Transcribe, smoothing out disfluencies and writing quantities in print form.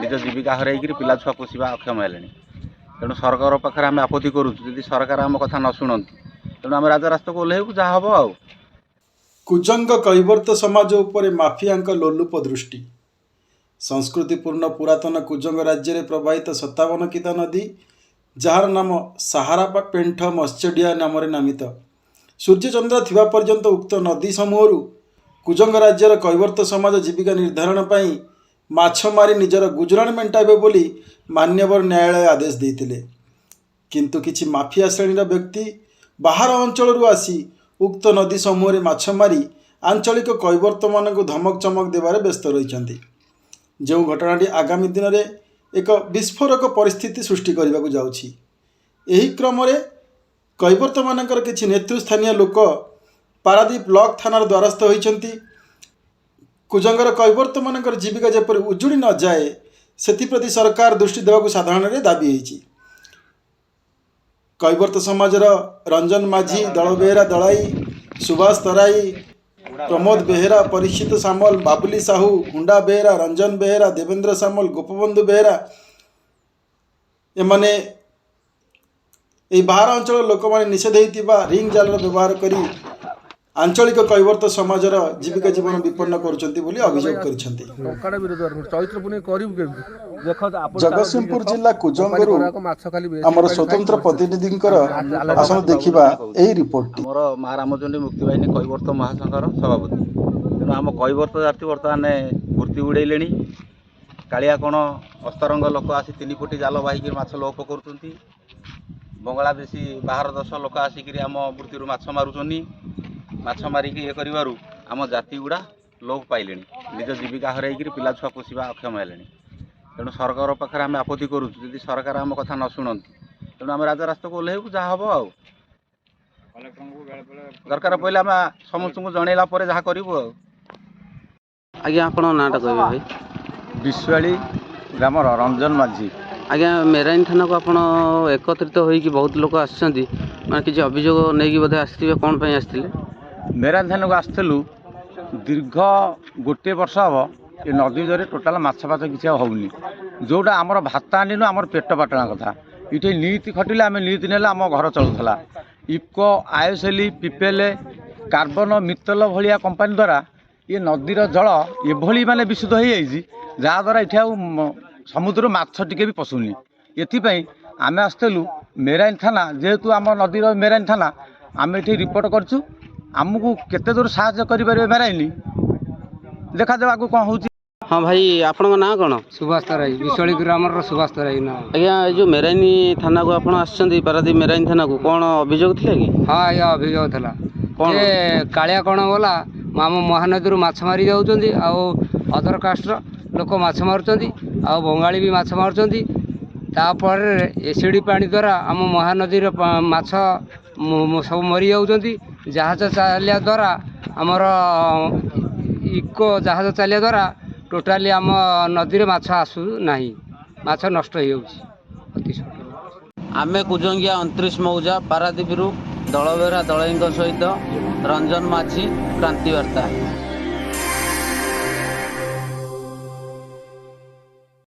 ନିଜ ଜୀବିକା ହରାଇକିରି ପିଲା ଛୁଆ ପୋଷିବା ଅକ୍ଷମ ହେଲେଣି। ତେଣୁ ସରକାର ପାଖରେ ଆମେ ଆପତ୍ତି କରୁଛୁ। ଯଦି ସରକାର ଆମ କଥା ନ ଶୁଣନ୍ତି, ତେଣୁ ଆମେ ରାଜରାସ୍ତାକୁ ଓହ୍ଲେଇବୁ, ଯାହା ହେବ ଆଉ। କୁଜଙ୍ଗ କୈବର୍ତ୍ତ ସମାଜ ଉପରେ ମାଫିଆଙ୍କ ଲୋଲୁପ ଦୃଷ୍ଟି। ସଂସ୍କୃତିପୂର୍ଣ୍ଣ ପୁରାତନ କୁଜଙ୍ଗ ରାଜ୍ୟରେ ପ୍ରବାହିତ 57 କିତା ନଦୀ, ଯାହାର ନାମ ସାହାରା ପେଣ୍ଠ ମତ୍ସ୍ୟଡିଆ ନାମରେ ନାମିତ। ସୂର୍ଯ୍ୟଚନ୍ଦ୍ର ଥିବା ପର୍ଯ୍ୟନ୍ତ ଉକ୍ତ ନଦୀ ସମୂହରୁ କୁଜଙ୍ଗ ରାଜ୍ୟର କୈବର୍ତ୍ତ ସମାଜ ଜୀବିକା ନିର୍ଧାରଣ ପାଇଁ ମାଛ ମାରି ନିଜର ଗୁଜୁରାଣ ମେଣ୍ଟାଇବେ ବୋଲି ମାନ୍ୟବର ନ୍ୟାୟାଳୟ ଆଦେଶ ଦେଇଥିଲେ। କିନ୍ତୁ କିଛି ମାଫିଆ ଶ୍ରେଣୀର ବ୍ୟକ୍ତି ବାହାର ଅଞ୍ଚଳରୁ ଆସି ଉକ୍ତ ନଦୀ ସମୂହରେ ମାଛ ମାରି ଆଞ୍ଚଳିକ କୈବର୍ତ୍ତମାନଙ୍କୁ ଧମକ ଚମକ ଦେବାରେ ବ୍ୟସ୍ତ ରହିଛନ୍ତି, ଯେଉଁ ଘଟଣାଟି ଆଗାମୀ ଦିନରେ ଏକ ବିସ୍ଫୋରକ ପରିସ୍ଥିତି ସୃଷ୍ଟି କରିବାକୁ ଯାଉଛି। ଏହି କ୍ରମରେ କୈବର୍ତ୍ତମାନଙ୍କର କିଛି ନେତୃସ୍ଥାନୀୟ ଲୋକ ପାରାଦୀପ ବ୍ଲକ ଥାନାର ଦ୍ୱାରସ୍ଥ ହୋଇଛନ୍ତି। କୁଜଙ୍ଗର କୈବର୍ତ୍ତମାନଙ୍କର ଜୀବିକା ଯେପରି ଉଜୁଡ଼ି ନଯାଏ, ସେଥିପ୍ରତି ସରକାର ଦୃଷ୍ଟି ଦେବାକୁ ସାଧାରଣରେ ଦାବି ହୋଇଛି। କୈବର୍ତ୍ତ ସମାଜର ରଞ୍ଜନ ମାଝୀ, ଦଳ ବେହେରା ଦଳାଇ, ସୁଭାଷ ତରାଇ, ପ୍ରମୋଦ ବେହେରା, ପରୀକ୍ଷିତ ସାମଲ, ବାବୁଲି ସାହୁ, ହୁଣ୍ଡା ବେହେରା, ରଞ୍ଜନ ବେହେରା, ଦେବେନ୍ଦ୍ର ସାମଲ, ଗୋପବନ୍ଧୁ ବେହେରା, ଏମାନେ ଏହି ବାହାର ଅଞ୍ଚଳର ଲୋକମାନେ ନିଷେଧ ହୋଇଥିବା ରିଙ୍ଗ ଜାଲର ବ୍ୟବହାର କରି ଆଞ୍ଚଳିକ କୈବର୍ତ୍ତ ସମାଜର ଜୀବିକା ଜୀବନ ବିପନ୍ନ କରୁଛନ୍ତି ବୋଲି ଅଭିଯୋଗ କରିଛନ୍ତି। ଟଙ୍କାଟା ବି ରୋଜଗାର କରୁଛୁ, ଚୈତ୍ର ପୁନେଇ କରିବୁ କେମିତି? ଜଗତସିଂହପୁର ଜିଲ୍ଲା କୁଜଙ୍ଗରୁ ମାଛ ଖାଲି ଆମର ସ୍ୱତନ୍ତ୍ର ପ୍ରତିନିଧିଙ୍କର, ଆସନ୍ତୁ ଦେଖିବା ଏହି ରିପୋର୍ଟଟି। ଆମର ମା ରାମଚଣ୍ଡୀ ମୁକ୍ତିବାହିନୀ କୈବର୍ତ୍ତ ମହାସଂଘର ସଭାପତି। ତେଣୁ ଆମ କୈବର୍ତ୍ତ ଜାତି ବର୍ତ୍ତମାନ ବୃତ୍ତି ଉଡ଼େଇଲେଣି। କାଳିଆ କଣ ଅସ୍ତରଙ୍ଗ ଲୋକ ଆସି 3 ଫୁଟି ଜାଲ ବାହିକିରି ମାଛ ଲୋପ କରୁଛନ୍ତି। ବଙ୍ଗଳାଦେଶୀ ବାହାର ଦେଶ ଲୋକ ଆସିକିରି ଆମ ବୃତ୍ତିରୁ ମାଛ ମାରୁଛନ୍ତି। ମାଛ ମାରିକି ଇଏ କରିବାରୁ ଆମ ଜାତି ଗୁଡ଼ା ଲୋପ ପାଇଲେଣି। ନିଜ ଜୀବିକା ହରାଇକିରି ପିଲା ଛୁଆ ପୋଷିବା ଅକ୍ଷମ ହେଲେଣି। ତେଣୁ ସରକାର ପାଖରେ ଆମେ ଆପତ୍ତି କରୁଛୁ। ଯଦି ସରକାର ଆମ କଥା ନ ଶୁଣନ୍ତି, ତେଣୁ ଆମେ ରାଜରାସ୍ତାକୁ ଓହ୍ଲେଇବୁ, ଯାହା ହେବ ଆଉ। ଦରକାର ପଡ଼ିଲେ ଆମେ ସମସ୍ତଙ୍କୁ ଜଣେଇଲା ପରେ ଯାହା କରିବୁ ଆଉ। ଆଜ୍ଞା, ଆପଣଙ୍କ ନାଁଟା କହିବେ ଭାଇ? ବିଶ୍ୱାଳୀ ଗ୍ରାମର ରଞ୍ଜନ ମାଝୀ। ଆଜ୍ଞା, ମେରାଇନ୍ ଥାନାକୁ ଆପଣ ଏକତ୍ରିତ ହୋଇକି ବହୁତ ଲୋକ ଆସିଛନ୍ତି, ମାନେ କିଛି ଅଭିଯୋଗ ନେଇକି ବୋଧେ ଆସିଥିବେ। କ'ଣ ପାଇଁ ଆସିଥିଲେ? ମେରାଇନ୍ ଥାନାକୁ ଆସିଥିଲୁ। ଦୀର୍ଘ ଗୋଟିଏ ବର୍ଷ ହେବ ଏ ନଦୀ ଜରେ ଟୋଟାଲ ମାଛ ଫାଛ କିଛି ଆଉ ହେଉନି। ଯେଉଁଟା ଆମର ଭାତ ଆଣିନୁ, ଆମର ପେଟ ପାଟଣା କଥା। ଏଠି ନୀତି ଖଟିଲେ, ଆମେ ନୀତି ନେଲେ ଆମ ଘର ଚଳୁଥିଲା। IFFCO, IOCL, PPL, carbon, Mittal ଭଳିଆ କମ୍ପାନୀ ଦ୍ୱାରା ଏ ନଦୀର ଜଳ ଏଭଳି ମାନେ ବିଶୁଦ୍ଧ ହେଇଯାଇଛି, ଯାହାଦ୍ୱାରା ଏଠି ଆଉ ସମୁଦ୍ରରୁ ମାଛ ଟିକେ ବି ପଶୁନି। ଏଥିପାଇଁ ଆମେ ଆସିଥିଲୁ ମେରାଇନ୍ ଥାନା। ଯେହେତୁ ଆମ ନଦୀର ମେରାଇନ୍ ଥାନା, ଆମେ ଏଠି ରିପୋର୍ଟ କରିଛୁ। ଆମକୁ କେତେ ଦୂର ସାହାଯ୍ୟ କରିପାରିବେ ମେରାଇନ୍, ଦେଖାଯାଉ ଆଗକୁ କ'ଣ ହେଉଛି। ହଁ ଭାଇ, ଆପଣଙ୍କ ନାଁ କ'ଣ? ସୁଭାଷ ତରାଇ, ବିଶ୍ୱାଳୀ ଗ୍ରାମର ସୁଭାଷ ତରାଇ ନାଁ। ଆଜ୍ଞା, ଏ ଯେଉଁ ମେରାଇନ୍ ଥାନାକୁ ଆପଣ ଆସିଛନ୍ତି, ପାରାଦୀପ ମେରାଇନ୍ ଥାନାକୁ, କ'ଣ ଅଭିଯୋଗ ଥିଲା କି? ହଁ ଆଜ୍ଞା, ଅଭିଯୋଗ ଥିଲା। କ'ଣ? ଯେ କାଳିଆ କଣ ଗଲା ଆମ ମହାନଦୀରୁ ମାଛ ମାରି ଯାଉଛନ୍ତି, ଆଉ ଅଦର କାଷ୍ଟର ଲୋକ ମାଛ ମାରୁଛନ୍ତି, ଆଉ ବଙ୍ଗାଳୀ ବି ମାଛ ମାରୁଛନ୍ତି। ତାପରେ ଏସିଡ଼ି ପାଣି ଦ୍ୱାରା ଆମ ମହାନଦୀର ମାଛ ସବୁ ମରିଯାଉଛନ୍ତି। ଜାହାଜ ଚାଲିବା ଦ୍ୱାରା, ଆମର ଇକୋ ଜାହାଜ ଚାଲିବା ଦ୍ୱାରା ଟୋଟାଲି ଆମ ନଦୀରେ ମାଛ ଆସୁନାହିଁ, ମାଛ ନଷ୍ଟ ହେଇଯାଉଛି ଅତି। ଆମେ କୁଜଙ୍ଗିଆ 29 ମୌଜା ପାରାଦୀପରୁ ଦଳବେହେରା ଦଳେଇଙ୍କ ସହିତ ରଞ୍ଜନ ମାଝୀ, କ୍ରାନ୍ତିବାର୍ତ୍ତା।